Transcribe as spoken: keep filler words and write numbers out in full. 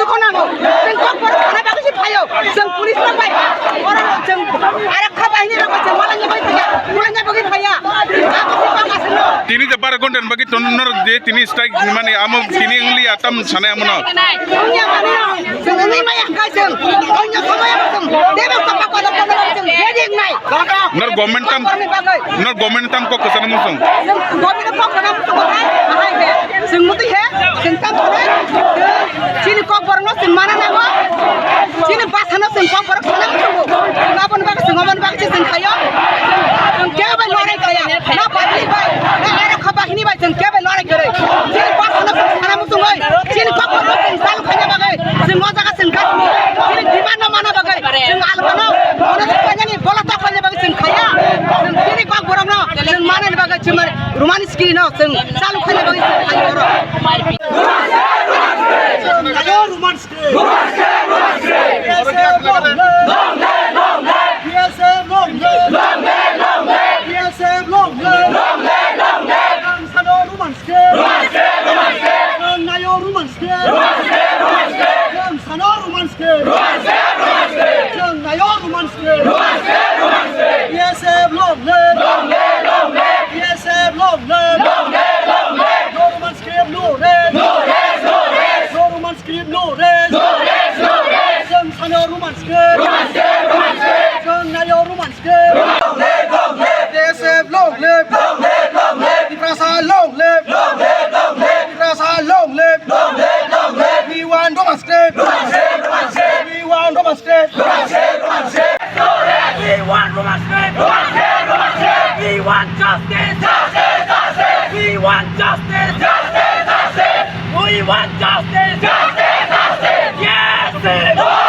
Khonango, chwng kokborok sana bagwi se phaio, chwng police rok bai, oro chwng arak kha bahini rok bai chwng malanya bagwi phaiya, malanya bagwi phaiya. Abo se bang aswkno. Tini je bar ghonta ni bagwi tono norok je tini strike mani amo tini wngli atam sanai amo no. Wngya mani no, chwng wngwi maya hwnkhe chwng, onyo somoy abo chwng, tebo chapa kono kono chwng ready wngnai. Nor government tam, Kokborokni bagwi. Nor government tam kok kwchana muchung. Chwng government kok kwchana muchung hai, hai he, chwng mutwi he, chwng tam sanai, chwng chini kokborokno chwng mana nango, chini bwsano chwng kokborok sana muchungo. Chwng aboni bagwi, chwng aboni bagwi se chwng khaio. Chwng kebo bai lorai khaia, na public bai, na aro kha bahini bai, chwng kebo bai lorai kwrwi. Chini bwsano chwng sana muchungwi, chini kokborokno chwng chalu khaina bagwi, chwng o jaga chwng kasmo, chini demand no mana bagwi, chwng alkano, ono khainani bola tok khaina bagwi chwng khaiya. Chwng chini kokborokno chwng manani bagwi chwng Roman script no chwng chalu khaina bagwi chwng khaio oro. Ayo Roman script. Roman script, Roman script. B S F long live! B S F long live! Long live, long live! B S F long live! Long live, long live! Chwng sano Roman script! Roman script, Roman script! Chwng naio Roman script! Roman script, Roman script! Chwng sano Roman script! Roman script, Roman script! Chwng naio Roman script! Roman script, Roman script! B S F long live! Long live, long live! B S F long live! Long live, long live! No Roman script, no rest! No rest, no rest! No Roman script, no rest! No rest, no rest! Chwng sano Roman script! Roman script, Roman script! Chwng naio Roman script! Long live, long live! B S F long live! Long live, long live! Tiprasa long live! Long live, long live! Tiprasa long live! Long live, long live! We want Roman script! Roman script, Roman script! We want Roman script! Roman script, Roman script! We want Roman script! Roman script, Roman script! We want justice! Justice, justice! We want justice! Justice, justice! We want justice! Justice, justice! Yes!